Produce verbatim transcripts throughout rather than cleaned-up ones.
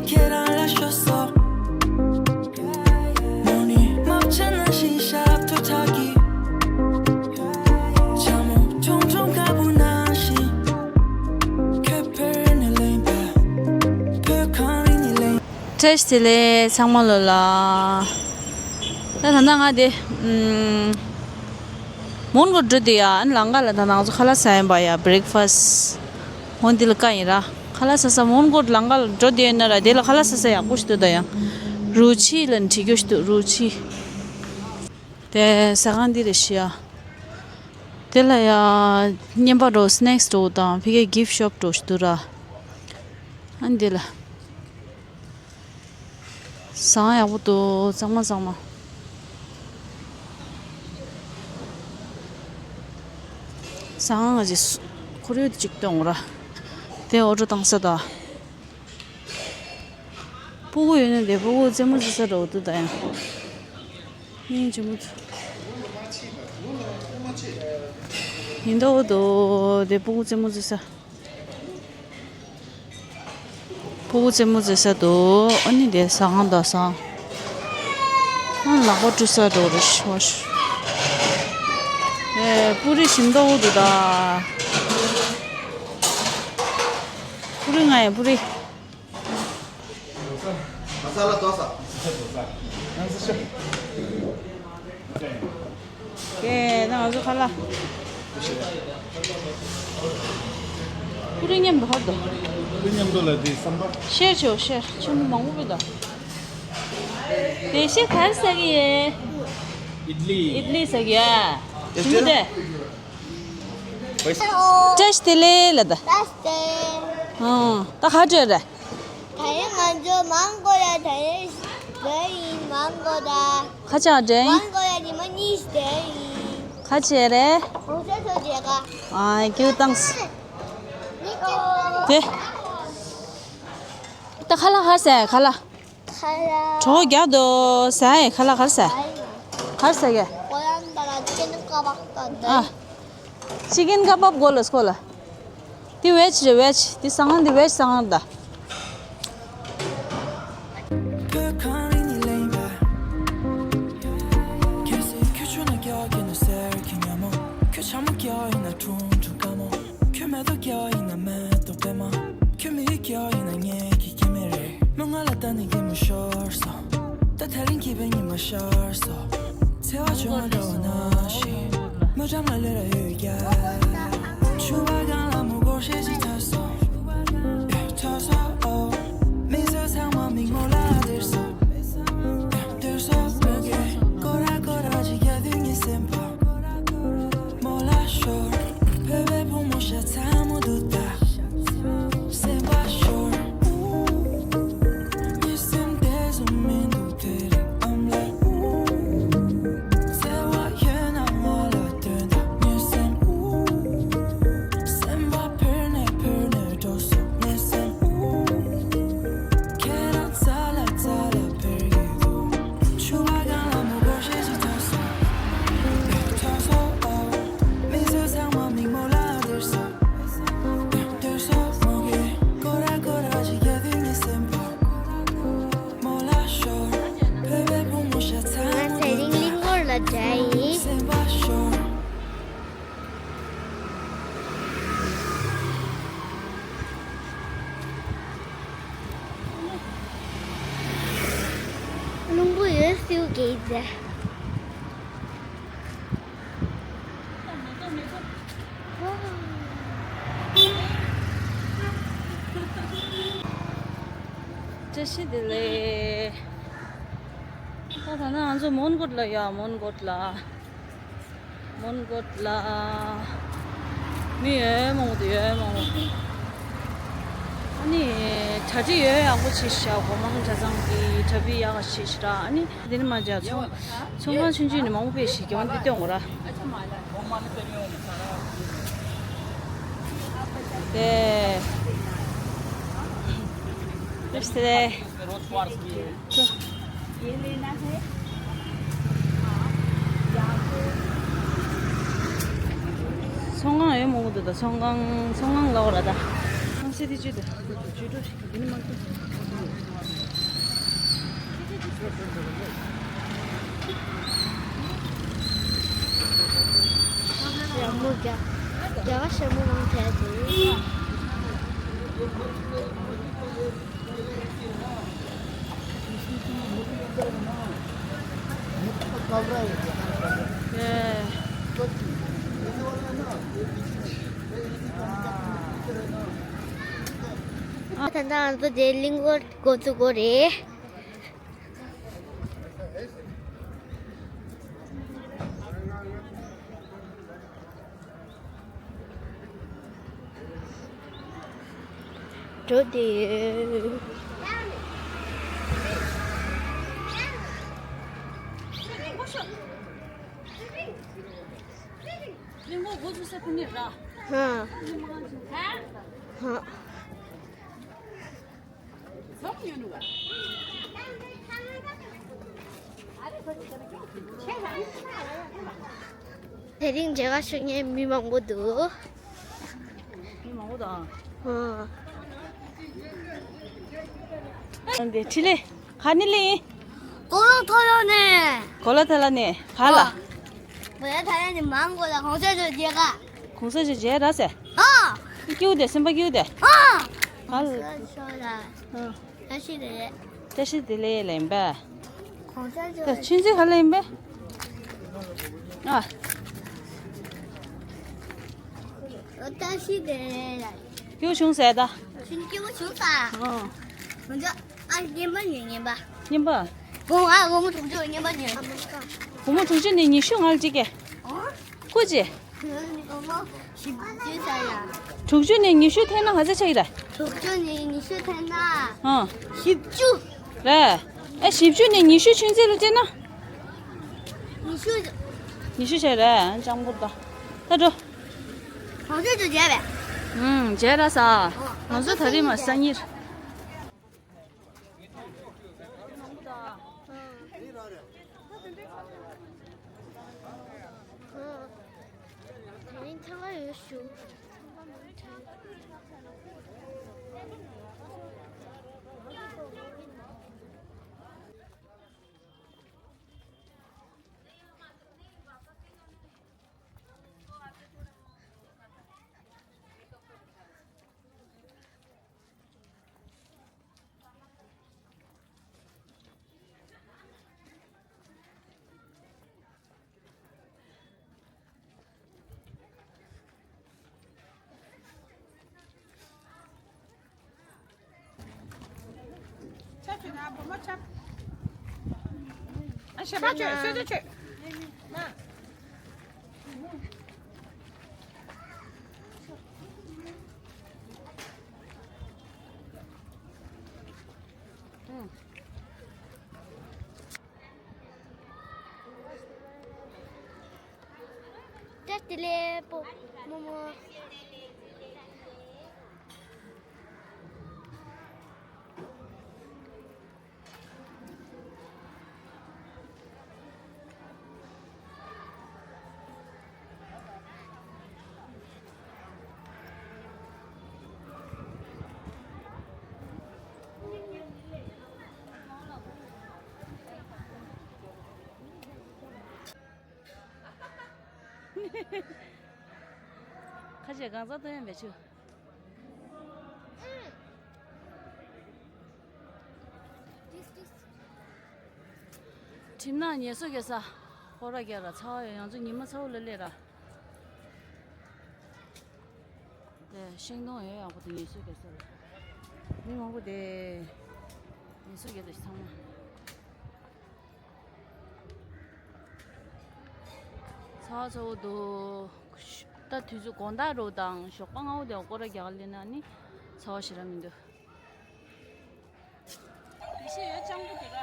ཁྱེད་རང་ལ་ཤོད་སོང་། མོ་ནི་མ་བྱས་ན་ཤི་ཤབ་ཏུ་ཐག་གི། ཆ་མོ་ཆུང་ཆུང་དཀར་པོ་ནང་བཞིན། ཁྱོད་བོད་རིགས་ནས་ལེན་པ། བོད་གངས་རི་ནས་ལེན། བཀྲ་ཤིས་བདེ་ལེགས་ཚང་མ་ལོ་ལ། ད་ད་ལྟ་ང་དེ་ཨུམ། མོན་གྷོ་འགྲོ་དུས་ཡ། ཨ་ནི་ལམ་ཁ་ལ་ད་ང་ཚོ་ཁ་ལག་ཟ་ཡིན་པ་ཡ། བྷི་རེག་ཕ་སི། འོ་འདི་ལ་བཀག་ཡིན་ར། ཁ་ལག་ཟ་ས་མོན་གྷོ་ལམ་ཁ་ལ་འགྲོ་དུས་ཡིན་ན་ར། དེ་ལ་ཁ་ལག་ཟ་ས་ཡག་པོ་ཞིག་འདུག་ད་ཡང་རུ་ཆི་ལ་འགྲིག་རྒྱུ་ཞིག་འདུག་རུ་ཆི། དེ་ཟ་ཁང་འདི་རེད་ཤི་ཡ། དེ་ལ་ཡ་བརྙན་པ་འགྲོ། སི་ནེག་སི་འགྲོ་དང་ཕ་གིའི་གིཕ་ཤོབ་འགྲོ་ཞིག་འདུག་ར། ཨ་ནི་དེ་ལ། ཟ་ཡག་པོ་འདུག་གཙང་མ་གཙང་མ། ཟ་ཁང་ང་ཅིག་ཁོར་ཡུག་དེ་ཅིག་སྟོན་ར། དེ་འོ་འགྲོ་བཏང་ས་དང་། སྤུ་གུ་ཡོད་ན་དེ་སྤུ་གུ་རྩེད་མོ་རྩེ་ས་འདྲ་བོ་འདུག་ད་ཡང་། སྙིང་རྗེ་མོ་འདུག་ཡིན་འདྲ་བོ་འདུག་དེ་སྤུ་གུ་རྩེད་མོ་རྩེ་ས། སྤུ་གུ་རྩེད་མོ་རྩེ་ས་འདུག་ཨ་ནི་དེ་ཟ་ཁང་དང་ཟ་ཁང་། ཨ་ནི་ལག་པ་བཀྲུ་ས་འགྲོ་རེད་ཤག་ཨེ། པུ་རི་ཞིམ་མདོག་འདུག་ད། པུ་རི་ང་ཡ་པུ་རི། ཨེ་ན་ང་ཚོ་ཁ་ལག་པུ་རི་མཉམ་དུ་ཧོར་དུ། པུ་རི་མཉམ་དུ་ལ་དེ་ཟམ་པ། ཤེར་བྱོས་ཤེར། ཆུ་མོ་མང་པོ་པོ་དང་། དེ་ཤེར་ག་རེ་ཟ་གི་ཡེ། ཨིད་ལི། ཨིད་ལི་ཟ་གི་ཡ། ཆུ་མོ་དེ། བཀྲ་ཤིས་བདེ་ལེགས་ལ་ད། བཀྲ་ཤིས་བདེ་ལེགས། ཨང་། ད་ག་འདྲ་རེད། ད་ཡིན་ང་ཚོ་མང་གོ་ཡ་ད་ཡིན་འདྲ་ཡིན་མང་གོ་ད། ཁ་ཆག་འདྲ་ཡིན། མང་གོ་ཡ་ཉི་མ་གཉིས་འདྲ་ཡིན། ཁ་ཆེ་རེད། གོང་ས་མཆོག་མཇལ་ཁ། ཨ་ཀྱུ་ཏང་སི། དེ། ད་ཁ་ལག་ཧར་ཟས་ཁ་ལག་ཁ་ལག་གྲོགས་རྒྱག་དོ་ཟས་ཁ་ལག་ཧར་ཟས། ཧར་ཟས་གི་ཀོ་ཡང་ད་ལ་ཅི་ནི་ཀ་བག་ད་ད། ཨ། ཅི་ཀིན་ཀ་བབ་གོ་ལ་སྐོ་ལ། འདི་བེཇ་རེད་བེཇ། འདི་ཟ་ཁང་འདི་བེཇ་ཟ་ཁང་རེད་ད། བོད་གངས་རི་ནས་གླིང་བ། ཁྱོད་སེ་ཁྱོད་ཆུ་ནང་སྐྱོ་གི་ནི་སེར་གི་ཉ་མོ། ཁྱོད་ཆ་མོ་སྐྱོ་ཡིན་ན་ཁྲུང་ཁྲུང་དཀར་མོ། ཁྱོད་མེ་ཏོག་སྐྱོ་ཡིན་ན་མེ་ཏོག་པད་མ། ཁྱོད་མི་ཡུལ་སྐྱོ་ཡིན་ན་ངས་ཀྱི་སྐྱེ་མེད་རེད། མི་ང་ལ་ལྟ་ནས་གད་མོ་ཤོར་སོང་། ད་དེ་རིང་གི་བའི་ཉི་མ་ཤར་སོང་། ཚེ་བ་བྱུང་བ་འདྲ་བ་ན་ཞིག་མོ་འགྲམ་ལ་ལས་ར་ཡོད་རྒྱ། ཆུ་བ་གང་ལ་མོ་སྒོར་ཤེས་ཅིག་ཐར་སོང་། ཐར་སོང་ཨོ། མི་ཚོ་ཚང་མ་མིག་མོ་ལ་སྡེར་སོང་། སྡེར་སོང་མོ་གེ་ཀོ་ར་ཀོ་ར་ཅིག་རྒྱ་དུས་ངའི་སེམས་པ། མོ་ལ་ཤོར། བོད་པའི་བུ་མོ་ཤ་ཚ་མོ་འདུག་ད། སེམས་པ་ཤོར། ངའི་སེམས་དེ་ཟུམ་མི་འདུག་དེ་རིང་ཨམ་ལ། བརྩེ་བ་ཡོད་ན་ང་ལ་སྟོན་དང་ངའི་སེམས། སེམས་པ་འཕུར་ནས་འཕུར་ནས་འགྲོ་སོང་ངའི་སེམས། ཁྱེད་རང་རྩ་ལ་རྩ་ལ་འཕུར་གི་འདུག་ཆུ་བ་གང་ལ་མོ་སྒོར་ཤེས་ཅིག་ཐར་སོང་། ཐར་སོང་ཨོ། མི་ཚོ་ཚང་མ་མིག་མོ་ལ་སྡེར་སོང་། སྡེར་སོང་མོ་གེ་ཀོ་ར་ཀོ་ར་ཅིག་རྒྱ་དུས་ངའི་སེམས་པ། མོ་ལ་ཤོར། བོད་པའི་བུ་མོ་ཤ་ཚ་མོ་འདུག་ད། ང་དེ་རིང་གླིང་སྐོར་ལ་འགྲོ་ཡིན། སེམས་པ་ཤོར། རླུང་བུ་ཡོད་སིའུ་གེ་ཛ། བཀྲ་ཤིས་བདེ་ལེགས། ད་ད་ནང་ང་ཚོ་མོན་གྷོ་ལ་ཡ། མོན་གྷོ་ལ། མོན་གྷོ་ལ། མི་ཡོད་མང་པོ་འདུག་ཡོད་མང་པོ། ཨ་ནི་གྲ་སྒྲིག་ཡོད་ཡག་པོ་བྱས་ཤག་སྒོ་མང་གྲྭ་ཚང་གི་གྲ་སྒྲིག་ཡག་བྱས་ཤག་ཨ་ནི་འདི་ནི་མ་བྱ་ཚོང་ཚོང་ཁང་ཆུང་ཆུང་ནི་མང་པོ་ཕེབས་ཤིག་གི་འོན་ཏེ་སྟོན་གོ་ར། དེ། ལེབས་ཏེ། ཚོང་ཁང་ཡོད་མང་པོ་འདུག་ད་ཚོང་ཁང་ཚོང་ཁང་ལ་འོ་ར་ད། ཚོང་སེ་དེ་ཅུ་ད་ཅུ་ཏོ་ཞིག་འདི་ནི་མ་འདུག་ར་མོ་རྒྱ་རྒྱ་གར་ཞྭ་མོ་མང་དྲགས་འདུག་ཨ། ད་ལྟ་ང་ཚོ་དེ་གླིང་སྐོར་འགོ་བཙུགས་གོ་རེད། འགྲོ་དེ། གླིང་སྐོར་འགོ་བཙུགས་ས་དེ་ནས་ར། ཧ། ཧ། དེ་རིང་མཇལ་ཁ་ཞུ་མཁན་མི་མང་པོ་འདུག་མི་མང་པོ་དང་། ཨ། འདི་འཕྲིན་ལས་ག་ནས་སླེབས་ཡིན། གོ་ལོ་ཐོ་ཡོ་ནས། གོ་ལོ་ཐ་ལ་ནས་ག་ལ། ཨ། གོ་ལོ་ཐ་ལ་ནས་མང་གོ་ལ་གོང་ས་མཇལ་ཁ། གོང་ས་མཇལ་ཁ་ར་ཟེར། ཨ། སྐྱིད་པོ་དེ་སེམས་པ་སྐྱིད་པོ་དེ། ཨ། ག་ལ། གོང་ས་མཇལ་ཁ། ཨ། བཀྲ་ཤིས་བདེ་ལེགས། བཀྲ་ཤིས་བདེ་ལེགས་ལེན་པ། གོང་ས་མཇལ་ཁ། ད་ཆུ་མཛོད་ག་ལ་ཡིན་པས། ཨ། བཀྲ་ཤིས་བདེ་ལེགས། སྐྱིད་པོ་བྱུང་ཟེར་ད། ཆུ་སྐྱིད་པོ་བྱུང་ས། ཨ། ང་ཚོ། ཨ། རྔན་པ་ཉོས། རྔན་པ། རྔན་པ། སྒོར་མོ། ཨ། སྒོར་མོ་དྲུག་ཅུ་རེད། རྔན་པ་ཉོས། སྒོར་མོ་དྲུག་ཅུ་ནས་ཉི་ཤུ་ང་ལ་གཅིག་གེ། ཨོ། ཀུ་ཅི། སྒོར་མོ་བཞི་བཅུ་ཟེར་ཡ། དྲུག་ཅུ་ནས་ཉི་ཤུ་ཐེབས་ན་ག་ཚོད་ཆགས་ཀྱི་རེད། དྲུག་ཅུ་ནས་ཉི་ཤུ་ཐེབས་ན། ཨང་། བཞི་བཅུ། རེད། ཨེ། བཞི་བཅུ་ནས་ཉི་ཤུ་ཆུ་མཛོད་ལ་སྤྲད་ན། ཉི་ཤུ། ཉི་ཤུ་ཆགས་རེད། སྤྱང་པོ་ད། ད་འགྲོ། གོང་ས་མཇལ་ཁ་བྱས་པས། ཨུམ། མཇལ་ཁ་རག་སོང་། ང་ཚོ་ད་རེས་མ་སང་ཉིན། ཆབ་ཆུ་དང་སྒོར་མོ་ཆབ། ཨ། ཞེ་པ་ཆུ། སོ་ཆུ་ཆུ། མ། ཨུ། བཀྲ་ཤིས་བདེ་ལེགས་སྤོ་རྨོ་མོ། ཁ་ཤས་གང་ཟག་སྟོན་ཡ་མེད་ཆུ། གྲིབ་ནག་ངལ་གསོ་རྒྱག་ས། སྐོར་ར་རྒྱག་ར། ཚ་བ་ཡོད། ང་ཚོ་ཉི་མ་ཚ་བོ་ལ་སླེབས་ར། དེ་ཤིང་སྡོང་ཡོད་ཡག་པོ་དེ་ངལ་གསོ་རྒྱག་ས་རེད། མི་མང་པོ་དེ་ངལ་གསོ་རྒྱག་འདུག་ཚང་མ། ཚ་བ་ཚ་བོ་འདུག་ད་དུས་ཚོད་དགོང་དག་རོ་དང་ཞོགས་པ་སྔ་བོ་དེ་སྐོར་ར་རྒྱག་སླེབས་ན་ནི་ཚ་བ་ཞེ་དྲག་མི་འདུག་དེ་བཞིན་ཡང་སྤྱང་པོ་དེ་ག་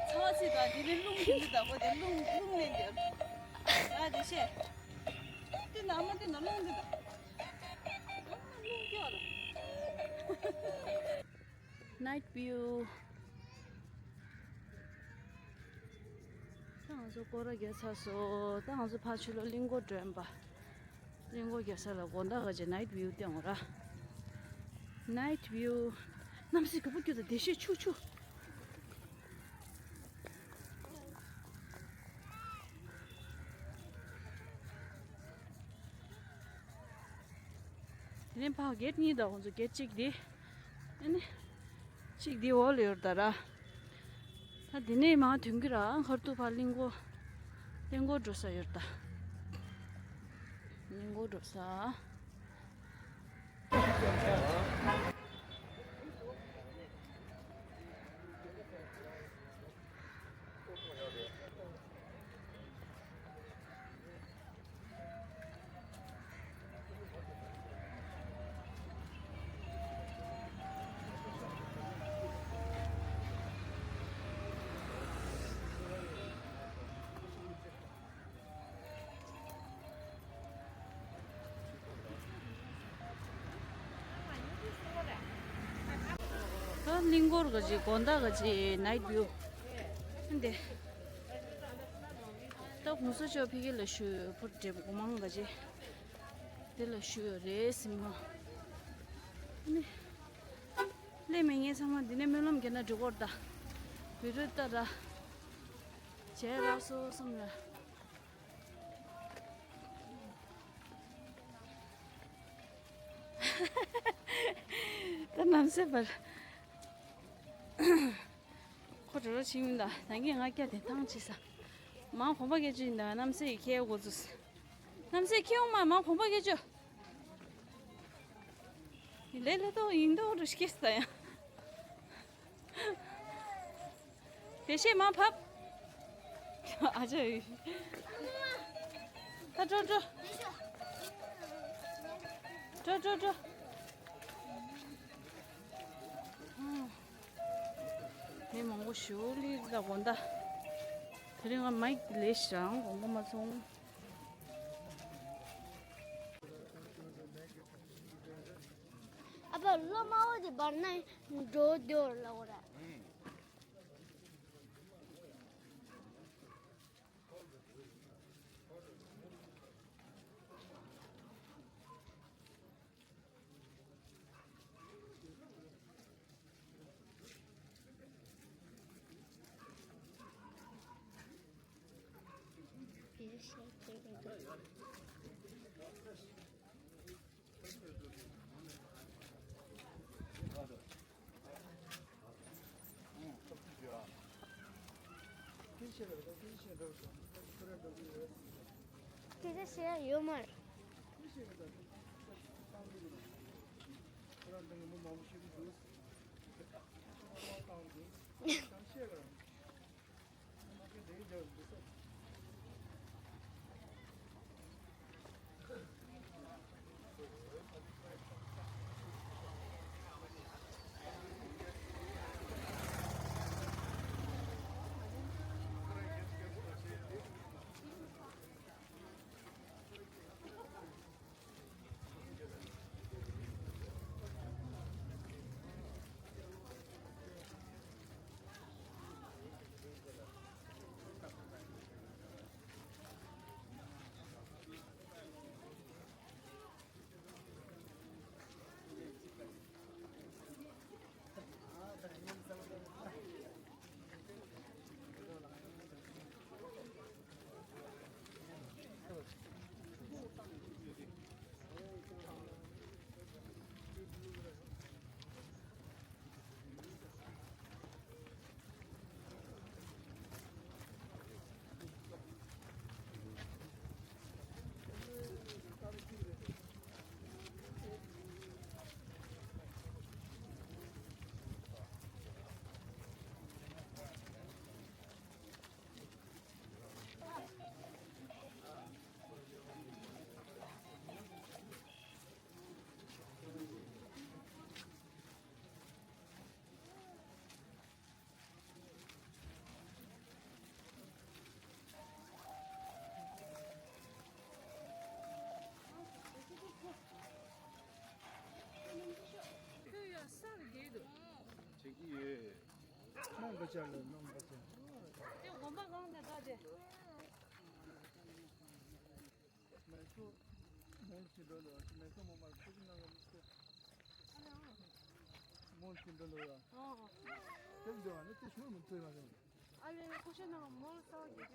ཚ་བ་ཚིག་དང་དེ་རིང་རླུང་དེ་འདི་དང་པོ་དེ་རླུང་རླུང་ལེན་དེ་ཨ། དེ་བཞིན་དེ་ན་མ་དེ་ན་རླུང་དེ་དང་རླུང་སྐྱོ་བ་དང་། Night view. ད་ང་ཚོ་སྐོར་ར་རྒྱག་ཚར་སོང་། ད་ང་ཚོ་ཕར་ཕྱི་ལོགས་གླིང་སྐོར་འགྲོ་ཡིན་པ། གླིང་སྐོར་རྒྱག་ས་ལ་དགོང་དག་ག་ཅིག་night view སྟོན་དགོས་ར། Night view. གནམ་སའི་ག་པར་རྒྱུག་དང་། བདེ་གཤེགས་ཆུ་ཆུ། ཕར་གེ་ཊི་གཉིས་དང་ཁོང་ཚོ་གེ་ཊི་གཅིག་འདི། ཨ་ནི། གཅིག་འདི་འོག་ལ་ཡོད་རེད་ད་ར། ད་འདི་ནས་མར་ཐོན་གྱི་ར་ཁར་ཐུག་ཕར་གླིང་སྐོར། གླིང་སྐོར་འགྲོ་ས་ཡོད་རེད་ད། གླིང་སྐོར་འགྲོ་ས། ད་གླིང་སྐོར་ག་ཅིག་དགོང་དག་ག་ཅིག་ནའིཊ་བིའུ་འདི། ད་གོང་ས་མཆོག་ཕ་གི་ལ་བཞུགས་ཕུར་འདེབས་སྒོ་མང་ག་ཅིག་དེ་ལ་བཞུགས་ཡོད་རེད་སེམས་ཁོང་ནི། སླེབས་མེད་ངས་ཚང་མ་འདི་ནས་སྨོན་ལམ་རྒྱག་ན་འགྲིག་གོ་རེད་ད། བི་རུ་ཏ་ར། བྱས་ར་སོ་སོམ་ར། ད་ནམ་སེ་བར། ཁོ་འགྲོ་རོགས་བྱེད་མི་འདུག་ད་ངས་ང་སྐྱ་དེ་ཐང་བྱེད་ས། མང་གོམ་པ་སྐད་ཅིག་ཡིན་ད་ནམ་སེ་ཡི་ཁྱེད་འགོ་ཚུགས། ནམ་སེ་ཁྱེད་འོང་མ་མང་གོམ་པ་སྐད་ཅིག་ལེ་ལེ་ཏོ་ཡིན་ཏོ་འགྲོ་སྐྱེས་ད་ཡང་། དེ་བཤད་མ་ཕབ། ཨ་ཅག་ཡིན། ད་འགྲོ་འགྲོ། འགྲོ་འགྲོ་འགྲོ། མི་མང་པོ་ཞིག་སླེབས་ད་དགོང་དག་དེ་རིང་ང་མའིག་ལས་ཞང་དགོངས་པ་མ་ཚོམས། ཨ་ཕ་ལོ་མ་འོ་དེ་བར་ན་འགྲོ་འདོར་ལ་འོ་ར། སྐད་ཆ་བཤད་ཡ་ཡོད་མ་རེད། ཁོས་ཡ་སར་རྒྱལ་འདུག་ཆེ་གི་ཡོད། ནང་ག་ཆ་ལ་ནང་ག་ཆ། དེ་དགོན་པ་གང་དེ་ད་དེ། མེ་སོ་མོལ་ཞིག་འགྲོ་ལོ། མེ་སོ་མོ་མར་ཁུག་ནང་ག་མི་སོ། མོལ་ཞིག་འགྲོ་ལོ་ཡ། ཨོ། དེ་འགྲོ་བ་ནི་དེ་ཤུལ་མི་ཚོས་མ་རེད། ཨ་ལེ་ཁུ་ཤ་ནང་མོལ་སོ་གི།